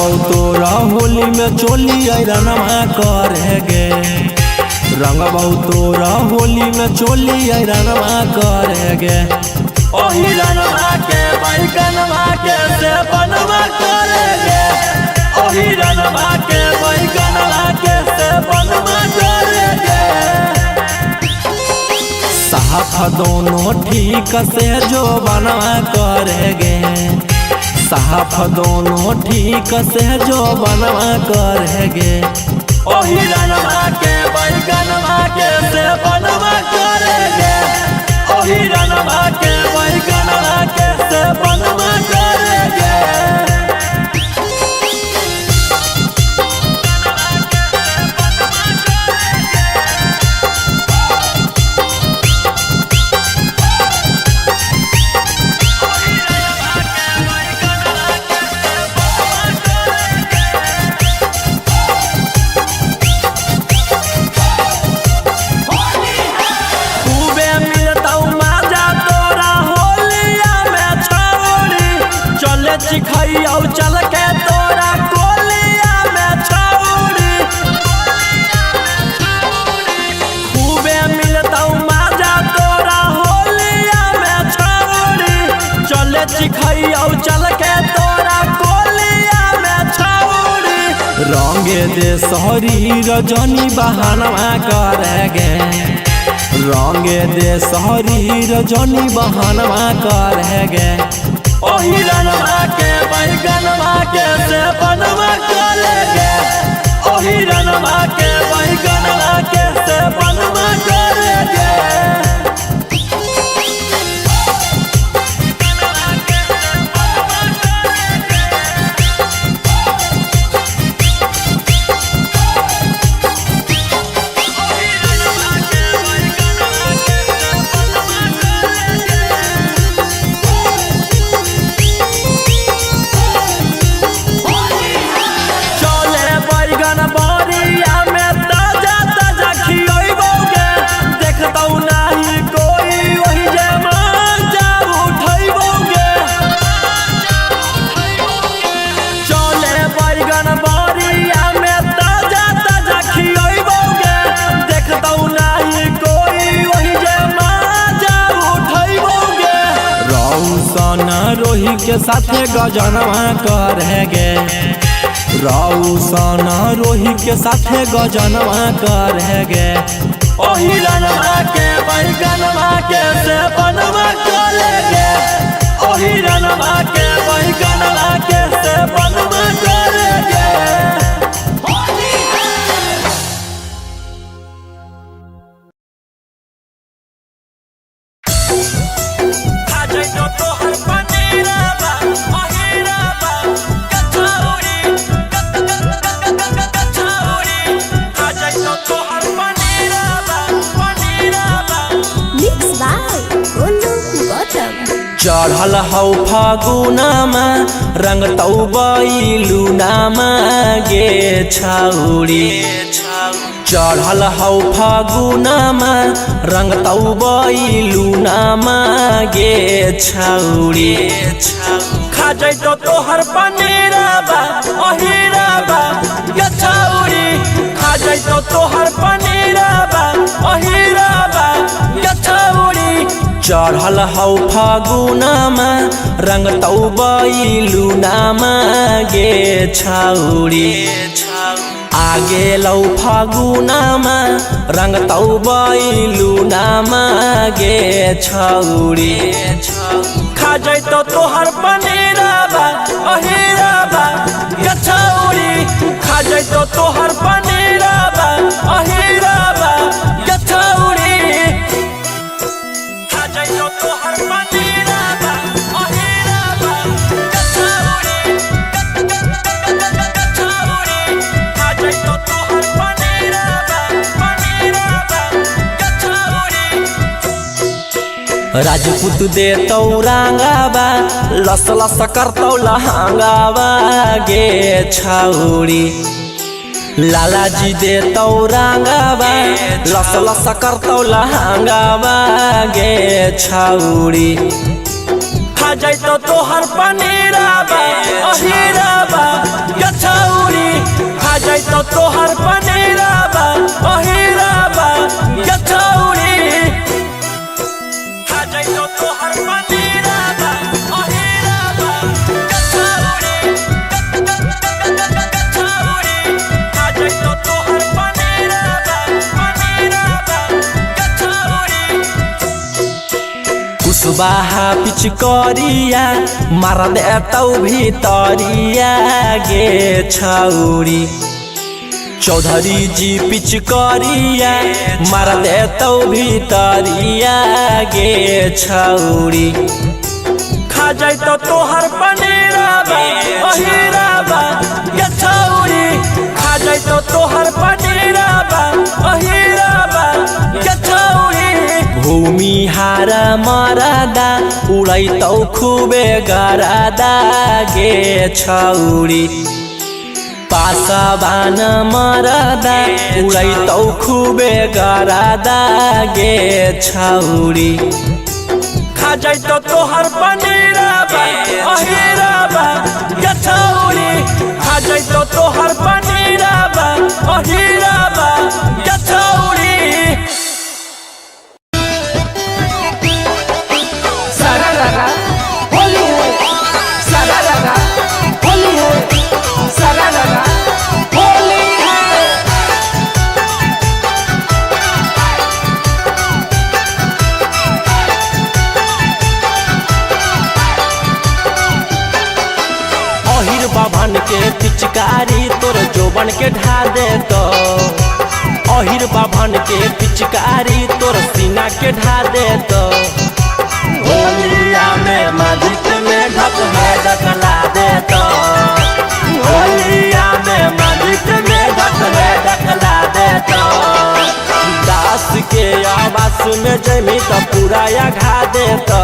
रंगबौ तोरा होली में चोली ऐरनमा करेगे। रंगबौ तोरा होली में चोली ऐरनमा करेगे। ओही रनमा के बैगनमा के से बनवा करेगे। ओही रनमा के बैगनमा के से बनवा करेगे। साफ दोनों ठीक से जो बनवा करेगे। साफ दोनों ठीक से जो बनवा करेगे। ओही रनमा के बैगनमा के से बनवा करेगे। ओही रनमा के बैगनमा के से बनवा करेगे। चिखैयौ चल के तोरा कोलिया में छौरी। खूबे मिलतौ माजा तोरा होलिया में छौरी। चले चिखैयौ चल के तोरा कोलिया में छौरी। रंगे दे शरीर रजनी बहाना करेगे। रंगे दे शरीर रजनी बहाना करेगे। ओही रनमा के बैगनमा के से बनवा करेगे। ओही रनमा के बैगनमा के से बनवा करेगे। रोही के साथे गजनवा करेगे। रौशन रोही के साथे गजनवा करेगे। ओही रनमा के बैगनमा के से बनवा करेगे। ओही रनमा के बैगनमा के से बनवा करेगे। चढ़ल हौ फागुनमा रंग तौ बैलुनामा गे छाउरी। चढ़ल हौ फागुनमा रंग तौ बैलुनामा गे छाउरी। खा जैतो तोहर पनीरबा ओहिरबा गे छाउरी। खा जैतो तोहर पनीरबा ओहिरबा गे छाउरी। चढ़ल हौ फागुनमा रंग तौ बैलुनामा गे छाउरी। आगे लौ फागुनमा रंग तौ बैलुनामा गे छाउरी। खा जैतो तोहर पनीरबा ओहिरबा गे छाउरी। खा जैतो तोहर पनीरबा ओहिरबा गे छाउरी। राजपूत दे तौ रांगाबा लस लस करतौ लहंगाबा गे छाउरी। लालाजी दे तौ रांगाबा लस लस करतौ लहंगाबा गे छाउरी। खा खा जाइतो तोहर पनीराबा अहिराबा गछौरी। खा जाइतो तोहर पनीराबा अहिराबा गछौरी। खा जाइतो तोहर पनीराबा अहिराबा गछौरी। गछौरी खा जाइतो तोहर पनीराबा पनीराबा गछौरी। कुशवाहा पिचकरिया मार देतौ भीतरिया गे छौरी। चौधरी जी पिचकरिया मार देतौ भीतरिया गे छौरी। खा जाइतो तोहर पनीराबा अहिराबा गछौरी। खा जाइतो तोहर पनीराबा अहिराबा गछौरी। भूमिहार मरदा उड़ैतौ खूबे गरादा गे छौरी। पासवान मरदा उड़ैतौ खूबे गरादा गे छौरी। खा जाइतो तोहर पनीराबा अहिराबा गछौरी। खा जाइतो तोहर पनीराबा अहिराबा गछौरी। सारा होली है, सारा होली है, सारा होली है। अहिर बाभन के पिचकारी तोर जोबन के ढा देतो। अहिर बाभन के पिचकारी तोर सीना के ढा देतो। होलिया में मस्जिद में ढक है ढकला देतो। होलिया में मस्जिद में ढक है ढकला देतो। दास के आवास में जमी तो पूरा घा देतो।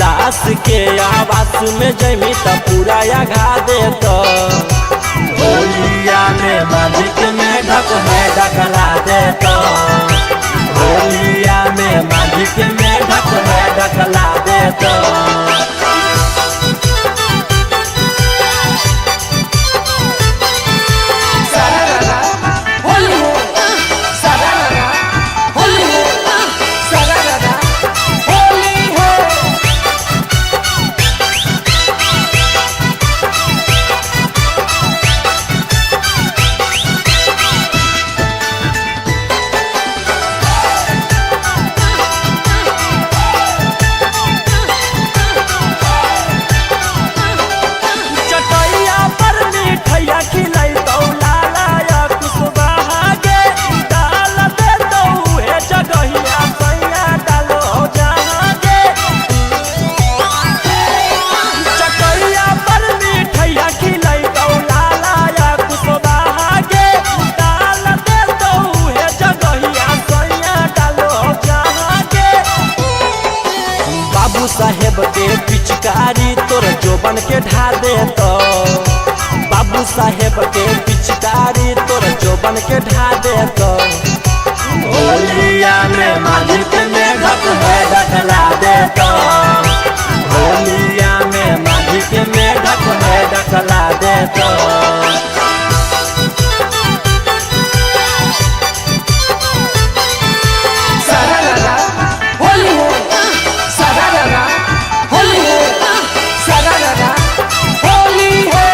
दास के आवास में जमी तो पूरा घा देतो। होलिया में मस्जिद में ढक है ढकला देतो। होलिया में मस्जिद में ढक है ढकला देतो। सारा होली है, सारा होली है, सारा होली है। चटैया पर मिठैया खिलैतौ लाला या कुशवाहा गे। डाल देतौ हे जगहिया सैया डालो जहाँ गे। चटैया पर मिठैया खिलैतौ लाला या कुशवाहा गे। डाल देतौ हे जगहिया सैया डालो जहाँ गे। बाबू साहेब के पिचकारी तोर जोबन के ढा देतो। बाबू साहेब के पिचकारी तोर जोबन के ढा देतो। होलिया में मस्जिद में ढक है ढकला देतो। होलिया में मस्जिद में ढक है ढकला देतो। सारा होली है, सारा होली है, सारा होली है।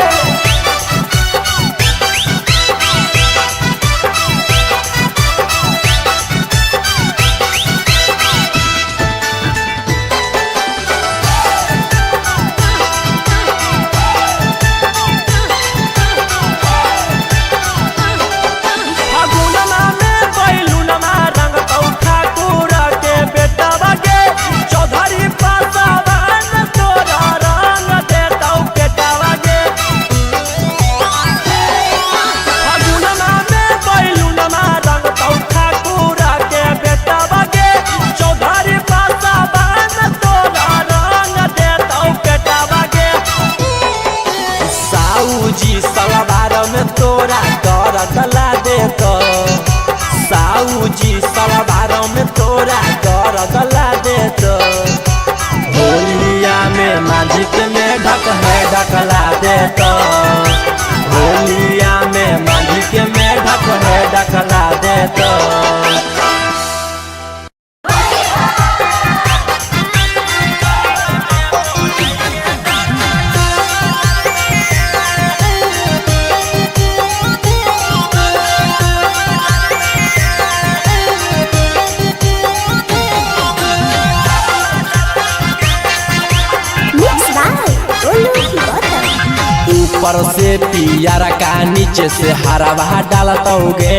ऊपर से पियर का नीचे से हरवा डालतौगे।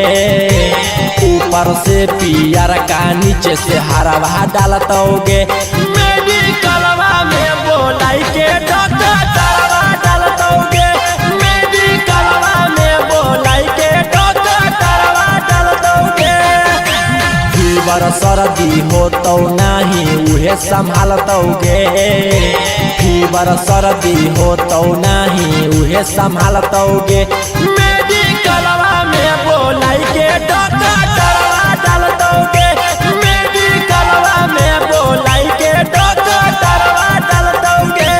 ऊपर से पियर का नीचे से हरवा डालतौगे। मेडिकलवा में बोलाई के डॉक्टरवा डालतौगे। मेडिकलवा में बोलाई के डॉक्टरवा डालतौगे। फीवर सर्दी होतौ नाही उहे संभालतौगे। फीवर सर्दी होतौ नाही उहे संभालतौगे। मेडिकलवा में बोलाई के डॉक्टरवा डालतौगे। मेडिकलवा में बोलाई के डॉक्टरवा डालतौगे।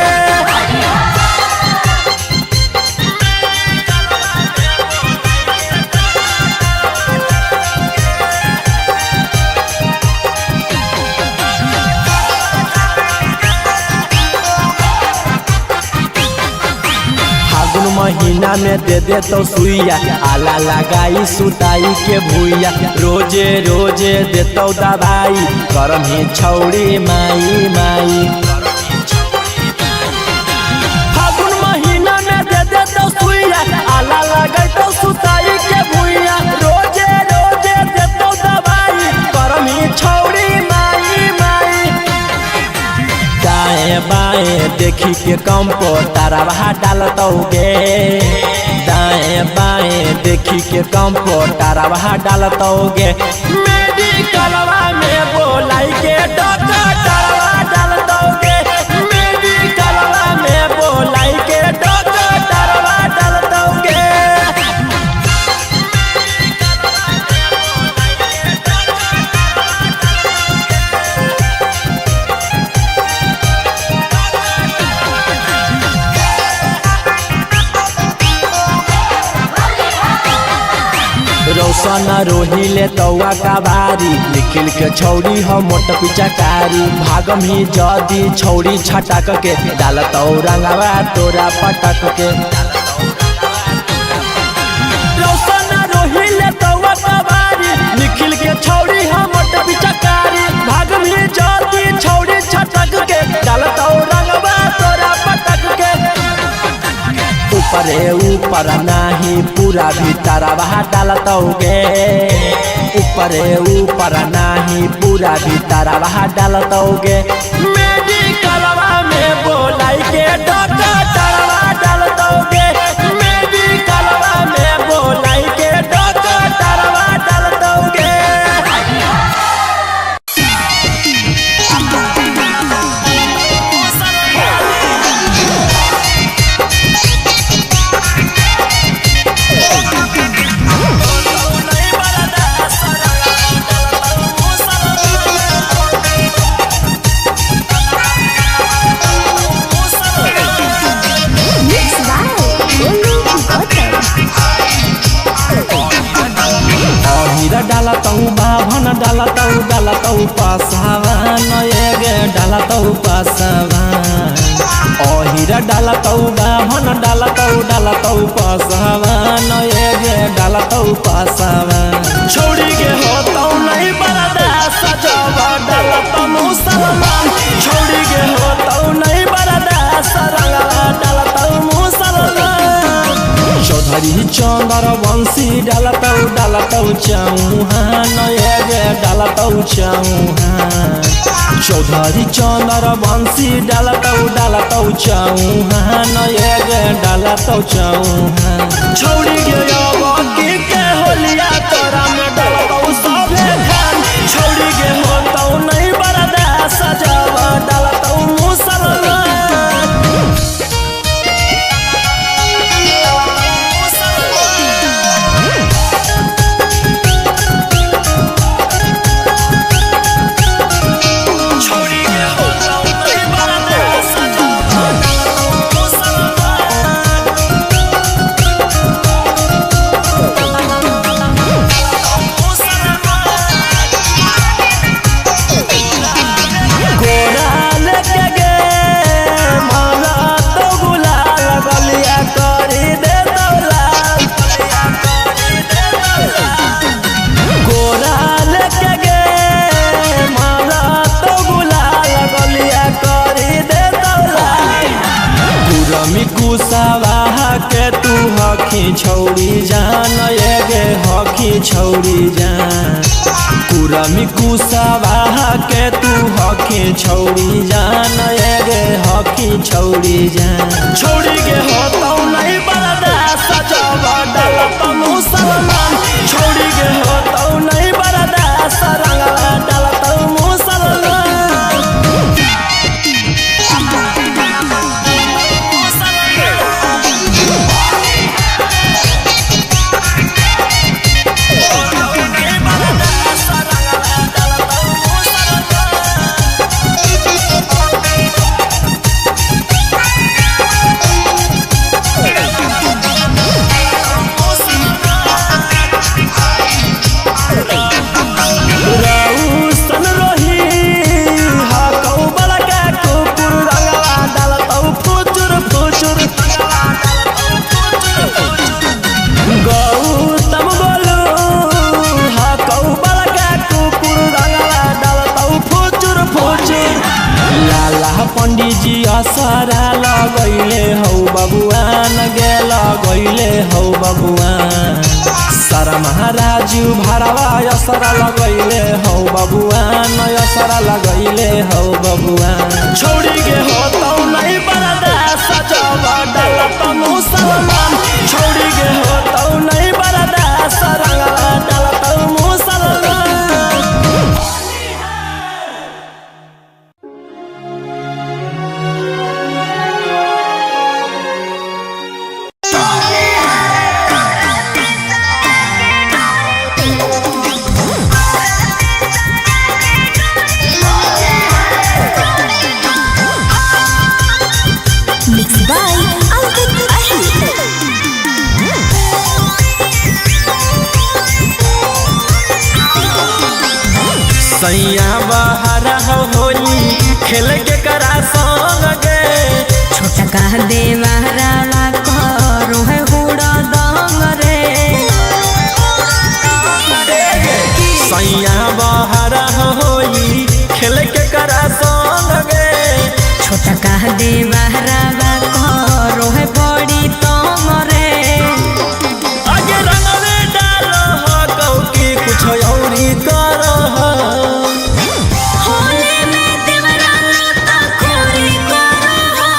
फागुन महीना में दे दे तो सुइया, आला लगाई सुताई के भुइया। रोजे रोजे देतौ दवाई, करम ही छौड़ी माई माई। फागुन महीना में दे दे तो सुइया, आला लगाई तो सुताई के भुइया। रोजे रोजे देतौ दवाई, करम ही छौड़ी माई माई। दाएं बाएं देखी के कंपो तारावा डालतौगे। दाएं बाएं देखी के कंपो तारावा डालतौगे। मेडिकलवा में बोलाई के डॉक्टरवा डालतौगे। मेडिकलवा में बोलाई के डॉक्टरवा डालतौगे। रौशन रोहिले तौआ कबारी, निखिल के छौड़ी हम मोट पिचकारी। भागम ही जदी छौड़ी छटक के, डालतौ रंगवा तोरा पटक के। रौशन रोहिले तौआ कबारी, निखिल के छौड़ी हम मोट पिचकारी। भागम ही जदी छौड़ी छटक के, डालतौ रंगवा तोरा पटक के। ऊपरे ऊपर नाही पूरा भीतरवा डालतौगे। ऊपरे ऊपर नाही पूरा भीतरवा डालतौगे। मेडिकलवा में बोलाई के डॉक्टरवा डालतौगे। मेडिकलवा में बोलाई के डॉक्टरवा डालतौगे। Mixed by Golu Gautam. अहिरा डालतौ बाभन डालतौ डालतौ पासावा नएगे डालतौ पासावा। अहिरा डालतौ बाभन डालतौ डालतौ पासावा नएगे डालतौ पासावा। छोड़ी के होतौ नहीं बरदा सजावा डालतौ मुसलमान। छोड़ी के होतौ नहीं बरदा सरंगवा डालतौ मुसलमान। चौधरी चंद्र वंशी डालतौ डालतौ चौहान एगे डालतौ चौहान। चौधरी चंद्र वंशी डालतौ डालतौ चौहान एगे डालतौ चौहान। छौड़ी के अबकी के होलिया तोरा में डालतौ सभे खान। छौड़ी के होतौ नहीं बरदा सजावा डालतौ मुसलमान। जान एगे हकी छौरी जान। कुरमी कुशवाहा के तू हकी छौरी जान एगे हकी छौरी जान। छौरी के होतौ नहीं बर्दाश्त जब डालत मुसलमान। छौरी के होतौ नहीं बर्दाश्त रंगवा डालत मुसलमान। रौशन रोही हकौ बड़का कुकुर रंगवा डालतौ फुचुर फुचुर। गौतम गोलू हकौ बड़का कुकुर रंगवा डालतौ फुचुर फुचुर। लाला पंडीजी असरा लगैले हौ बबुआन गे लगैले हौ बबुआन। सारा महाराजू भरावा असरा लगैले हौ बबुआन असरा लगैले हौ बबुआन। छौरी के होतौ नहीं बर्दाश्त जब डालत मुसलमान। छौरी के होतौ नहीं बर्दाश्त रंगवा डालत मुसलमान। Mixed by Ankit Ahir. सैया बहरा होली खेल के करा संग गे। छोटका देवरावा करो है हुड़ा दंग रे। सैया बहरा होली खेल के करा संग गे। छोटका देवरावा करो है बड़ी तंग रे। आगे रंगवे डालो हो कौ की कुछ औरी करो हो। होली में देवरावा तो खोरी करो हो,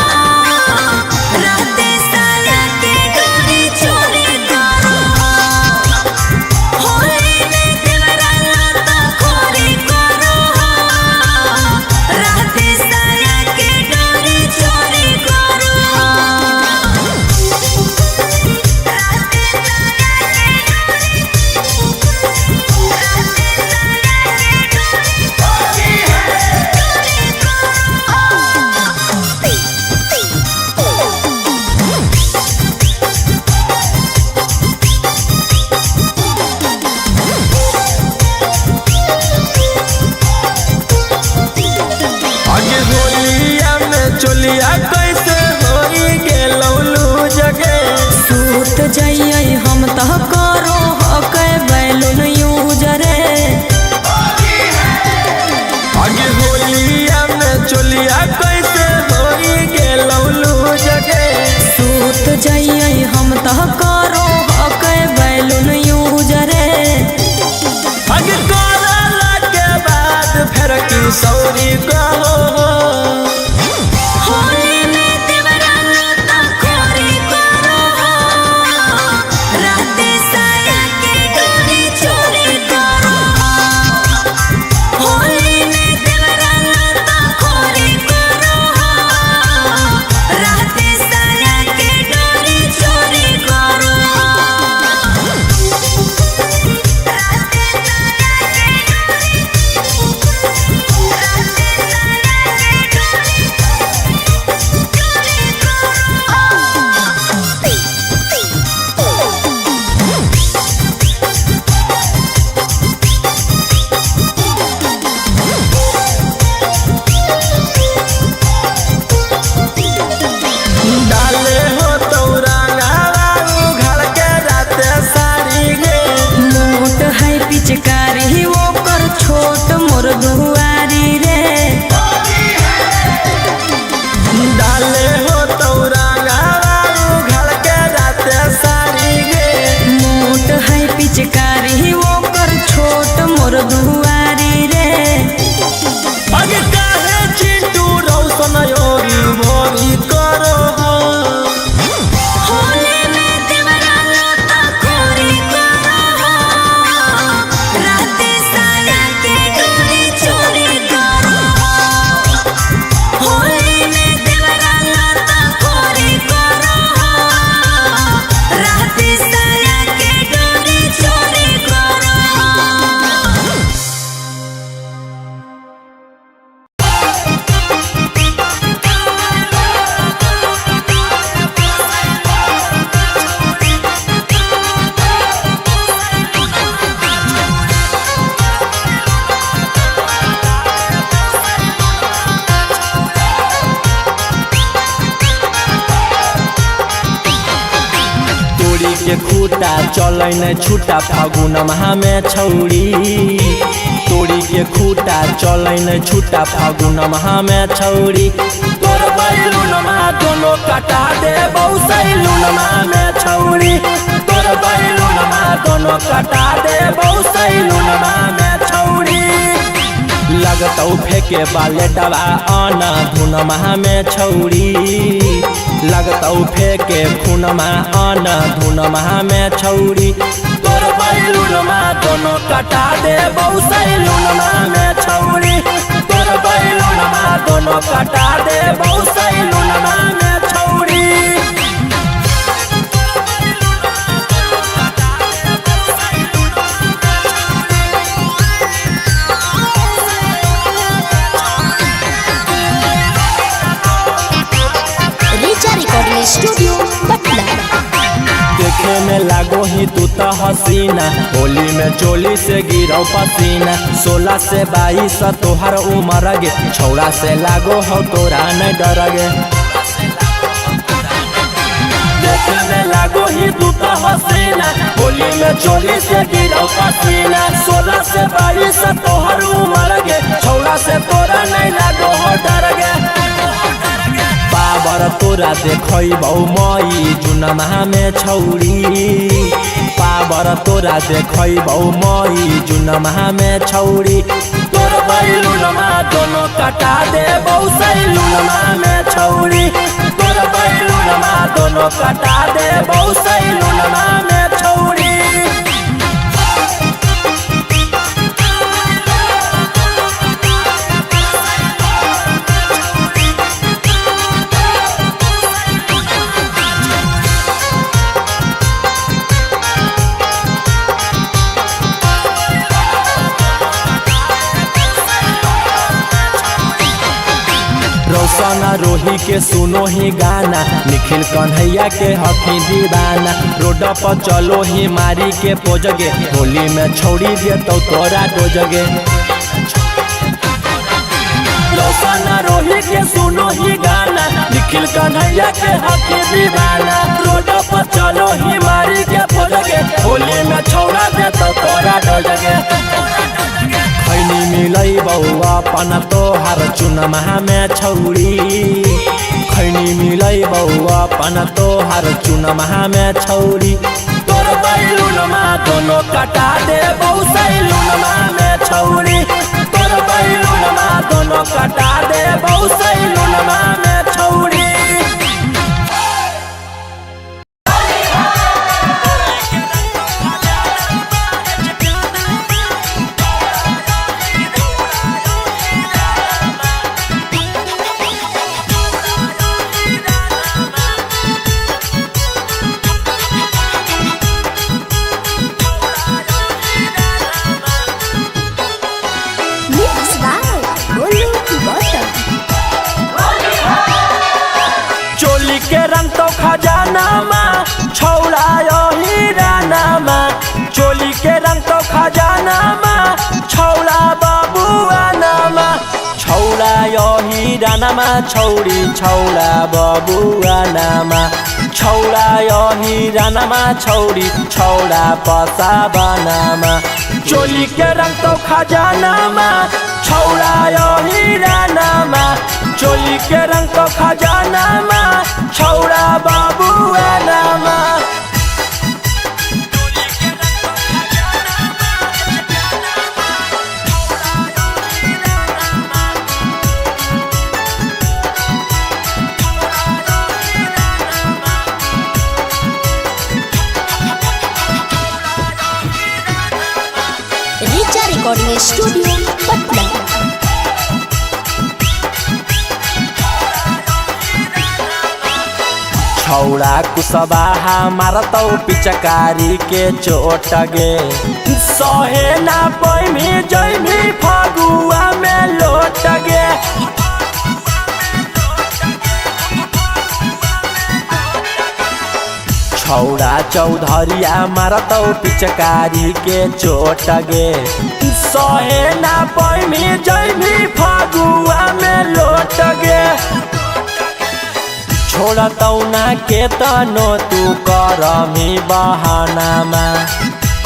राते साया के डोरी चोरी करो हो। होली में देवरावा तो खोरी करो हो, राते साया के डोरी चोरी करो हो। राते साया के डोरी, राते साया के डोरी चोरी करो हो। आगे होलिया में चोलिया कैसे होई गेलौ जगे। सूत जइयै हम त करो हके बैलून यूज रे। आगे होलिया में चोलिया कैसे होई गेलौ जगे। सूत जइयै हम त करो हके बैलून यूज रे। आगे करला के बाद फेर की सौरी कहो। होली में देवराना त खोरी करो हो, राते साया के डोरी चोरी करो हो। होली में देवराना त खोरी करो हो, राते साया के डोरी चोरी करो खूटा चलै न छूटा फागुन महा में छौरी। तोरी के खूटा चलै न छूटा फागुन महा में छौरी। तोर बैलूनमा दोनों कटा दे सैलूनमा में छौरी। तोर बैलूनमा दोनों कटा दे सैलूनमा में छौरी। लगतौ फेके बाले डबा आना धुनमा में छौरी। लगतौ फेके खुनमा आना धुनमा में छौरी। तोर बैलूनमा दोनों कटा दे सैलूनमा में छौरी। तोर बैलूनमा दोनों कटा दे सैलूनमा में छौरी। Richa recording studio Patna. देखे में लागो ही तू तो हसीना, होली में चोली से गिरो पसीना। 16 से 22 तोहर उमर गे, छौड़ा से लागो हो तोरा न डर गे। देखे में लागो ही तू तो हसीना, होली में चोली से गिरो पसीना। 16 से 22 तोहर उमर गे, छौड़ा से तोरा नहीं लागो हो डर गे। पावर तोरा देखैबौ मई जुनमा में छौरी। पावर तोरा देखैबौ मई जुनमा में छौरी। तोर बैलूनमा दोनों कटा दे सैलूनमा में छौरी। तोर बैलूनमा दोनों कटा दे सैलूनमा में छौरी। रोशना रोही के सुनो ही गाना, निखिल कन्हैया के हखी दीवाना। रोड पर चलो ही मारी के पोजगे, होली में छोड़ी दे तो तोरा डोजगे। रोशना रोही के सुनो ही गाना, निखिल कन्हैया के हखी दीवाना। रोड पर चलो ही मारी के पोजगे, होली में छोड़ा दे तो तोरा डोजगे। खैनी मिलै बौआ अपन तोहर चुनमा में छौरी। खैनी मिलै बौआ अपन तोहर चुनमा में छौरी। तोर बैलूनमा दोनों कटा दे सैलूनमा में छौरी। तोर बैलूनमा दोनों कटा दे सैलूनमा में छौरी। Mix by Golu Gautam. चोली के रंग तो खजाना मा छौड़ा हीराना मा। चोली के रंग तो खजाना मा छौड़ा बाबुआ नामा। छौड़ा हीराना मा छौड़ी छौड़ा बाबुआ नामा। छौड़ा हीराना मा छौड़ी छौड़ा पसाबा नामा। चोली के रंग तो खजाना मा छौड़ा हीराना मा। चोली के रंग तो खजाना मा छौड़ा बाबुआ नामा। Richa recording studio Patna. छौड़ा कुशवाहा मारतौ पिचकारी के चोट गे। सहे ना पैमी जैमी फगुआ में लोट गे। छौड़ा चौधरिया मारतौ पिचकारी के चोट गे। सहे ना पैमी जैमी फगुआ में लोट गे। छोड़ा छोड़तौ ना के तनो तू करमी बहानामा,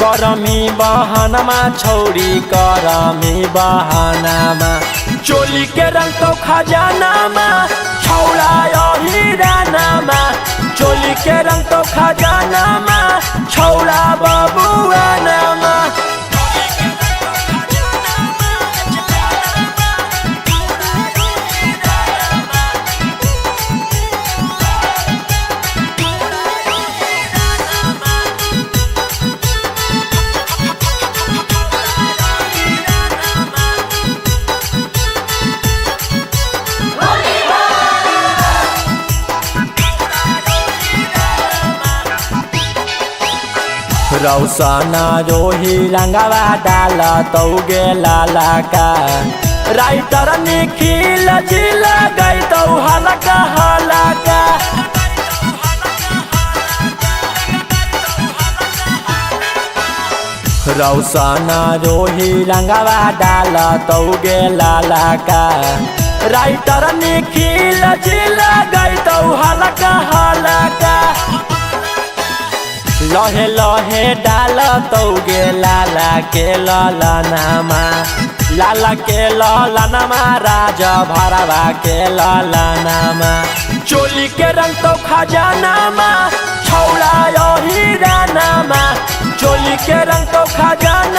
करमी बहानामा छौरी करमी बहानामा। चोली के रंग तो खजानामा छौड़ा अहिरानामा, चोली के रंग तो खजानामा छौड़ा बबुआनामा। रौसना रोही रंगवा डाल तौ गे लाला का, राइटर निखिल जी लगै तौ हलका हलका। रौसना रोही रंगवा डाल तौ गे लाला का, राइटर निखिल जी लगै तौ हलका हलका। लहे लहे डाल तौगे लाला के ललनामा, लाला के ललनामा राजा भरवा के ललनामा। चोली के रंग तो खजानामा छौड़ा अहिरानामा, चोली के रंग तो खजाना।